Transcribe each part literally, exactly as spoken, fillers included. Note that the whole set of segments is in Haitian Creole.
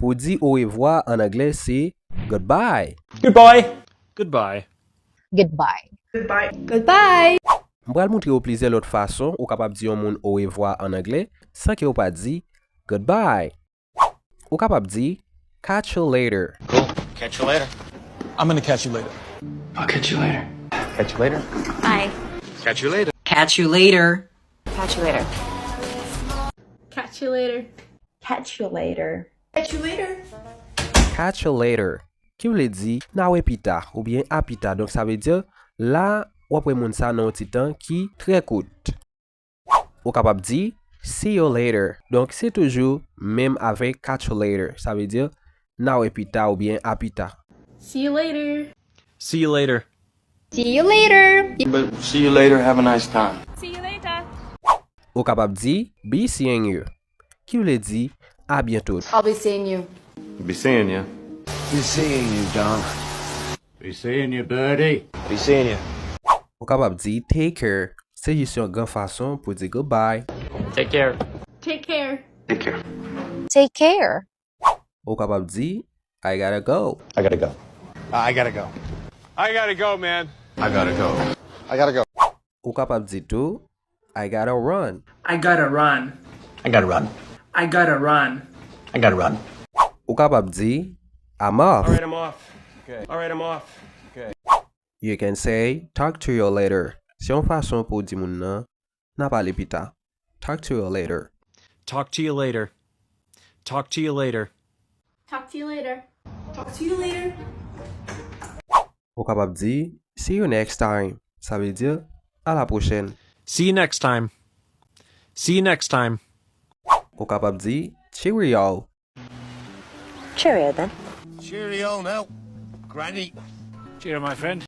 Pou di orevwa an anglè, se goodbye. Goodbye. Goodbye. Goodbye. Goodbye. Goodbye. M pral montre w plizyè lòt fason ou kapab di yon moun orevwa an anglè san ke w pa di goodbye. Ou kapab di catch you later. Cool. Catch you later. I'm gonna catch you later. I'll catch you later. Catch you later. Bye. Catch you later. Catch you later. Catch you later. Catch you later. Catch you later. Catch you later. Catch you later, ki vle di n a wè pita oubyen a pita. Donk sa vle di la w ap wè moun sa nan yon ti tan ki trè kout. Ou kapab di see you later. Donk se toujou menm avèk catch you later. Sa vle di n a wè pita oubyen a pita. See you later. See you later. See you later. But see you later. Have a nice time. See you later. Ou kapab di be seeing you, ki vle di a byento. I'll be seeing you. Be seeing you. Be seeing you, Don. Be seeing you, Birdie. Be seeing you. Ou kapab di take care. Se jis yon gran fason pou di goodbye. Take care. Take care. Take care. Take care. Ou kapab di I gotta go. I gotta go. I gotta go. I gotta go, man. I gotta go. I gotta go. Ou kapab di tou I gotta run. I gotta run. I gotta run. I gotta run. I gotta run. Ou kapab di I'm off. All right, I'm off. Okay. All right, I'm off. Okay. You can say talk to you later. Se yon fason pou w di moun nan n a pale pita. Talk to you later. Talk to you later. Talk to you later. Talk to you later. Talk to you later. Ou kapab di see you next time. Sa vle di a la pwochèn. See you next time. See you next time. Ou kapab di cheerio. Cheerio then. Cheerio now, Granny. Cheerio, my friend.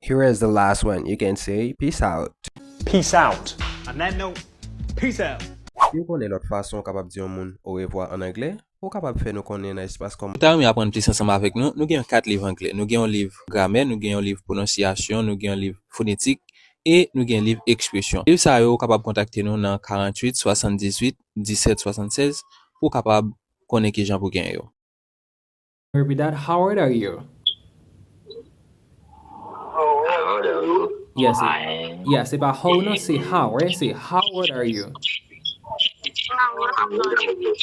Here is the last one. You can say peace out. Peace out. On that note, peace out. Si w konnen lòt fason w kapab di yon moun orevwa an anglè, ou kapab fè nou konnen nan espas kòmantè. Si w ta renmen aprann plis ansanm avèk nou, nou gen yon kat liv anglè. Nou gen yon liv gramè, nou gen yon liv pwononsyasyon, nou gen yon liv fonetik, e nou gen liv ekspresyon. Liv sa yo, ou kapab kontakte nou nan karanntuit swasanndizuit disèt swasannsèz pou w kapab konnen kijan pou w genyen yo. Repeat that. How old are you? Yes. Yeah, se pa how non, se how, right? Se how old are you?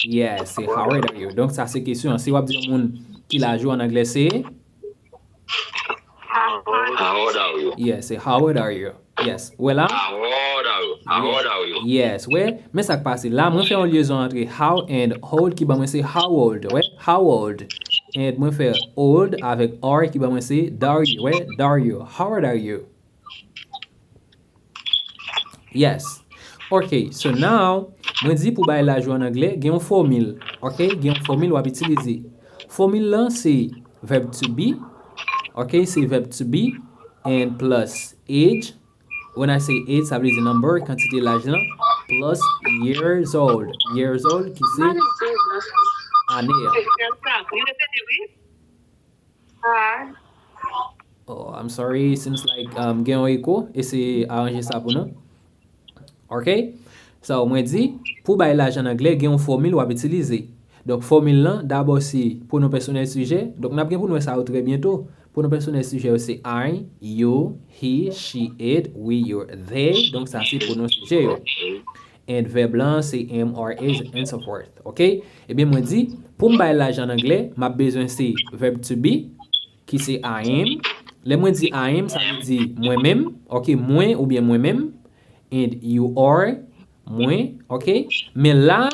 Yes, se how old are you? Donk sa se kesyon an. Si w ap di yon moun ki laj ou an anglè, se How old are you? Yes, se how old are you? Yes. Wè la? How old are you? How old are you? Yes, wè. Men sa k pase la, mwen fè yon lyezon antre how and old ki ban mwen se how old, wè? How old. And mwen fè old avèk are ki ban mwen se are you, wè? Are you. How old are you? Yes. Ok, so now, mwen di pou bay laj ou an anglè, gen yon fòmil. Ok, gen yon fòmil w ap itilize. Fòmil lan se verb to be. Ok, se verb to be and plus age. When I say age, sa vle di number, kantite laj lan, plus years old. Years old, ki se ane an. Oh, I'm sorry, seems like um, gen yon eko. Eseye aranje sa pou nou. Ok? So, mwen di, pou bay laj an anglè, gen yon fòmil w ap itilize. Donk, fòmil lan, dabò se pwonon pèsonèl sijè. Donk, n ap gen pou n wè sa yo trè byento. Pwonon pèsonèl sijè yo se I, you, he, she, it, we, your, they. Donk, sa se pwonon sijè yo. And vèb lan se am, are, is, and so forth. Ok? Ebyen, mwen di, pou m bay laj an anglè, m ap bezwen se verb to be, ki se I am. Lè mwen di I am, sa vle di mwen menm. Ok, mwen oubyen mwen menm. And you are, mwen. Ok? Men la,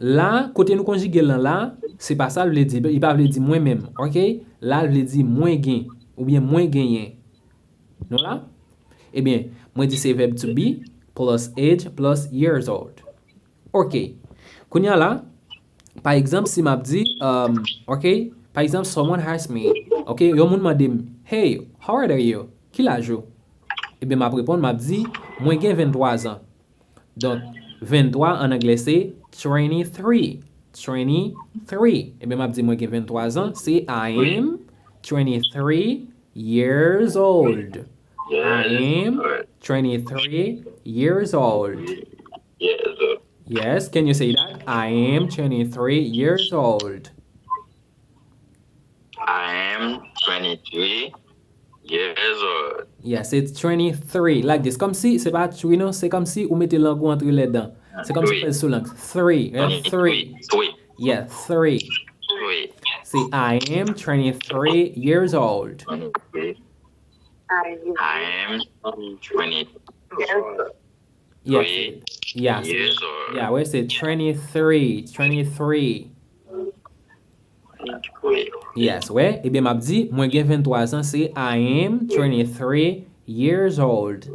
la, kote nou konjige l lan la, se pa sa l vle di. Li pa vle di mwen menm. Ok? La, l vle di mwen gen. Oubyen mwen genyen. Nou la? Ebyen, mwen di se verb to be plus age plus years old. Ok. Kounye a la, pa egzanp, si m ap di, um, ok, pa egzanp, someone ask me, ok, yon moun mande m, hey, how old are you? Ki laj ou? Ebyen, m ap reponn, m ap di, mwen gen venntwa zan. Donk, venntwa an anglè se twenty-three. Twenty-three. Ebyen, m ap di mwen gen venntwa zan, se I am twenty-three years old. I am twenty-three years old. Yes, can you say that? I am twenty-three years old. am twenty-three years old. Yeah, se twenty-three. Like this. Kòmsi, se pa three non, se kòmsi ou mete lang ou antre ladan. Se kòmsi ou fè l sou lang. Three. Yeah, three. Three. Yeah, three. Three. Se I am twenty-three years old. Twenty-three. I am twenty-three Yeah, se- yeah, se- years old. Yeah, wè, se twenty-three, twenty-three. Twenty-three. Yes, wè. Ebyen, m ap di, mwen gen venntwa zan, se I am twenty-three years old.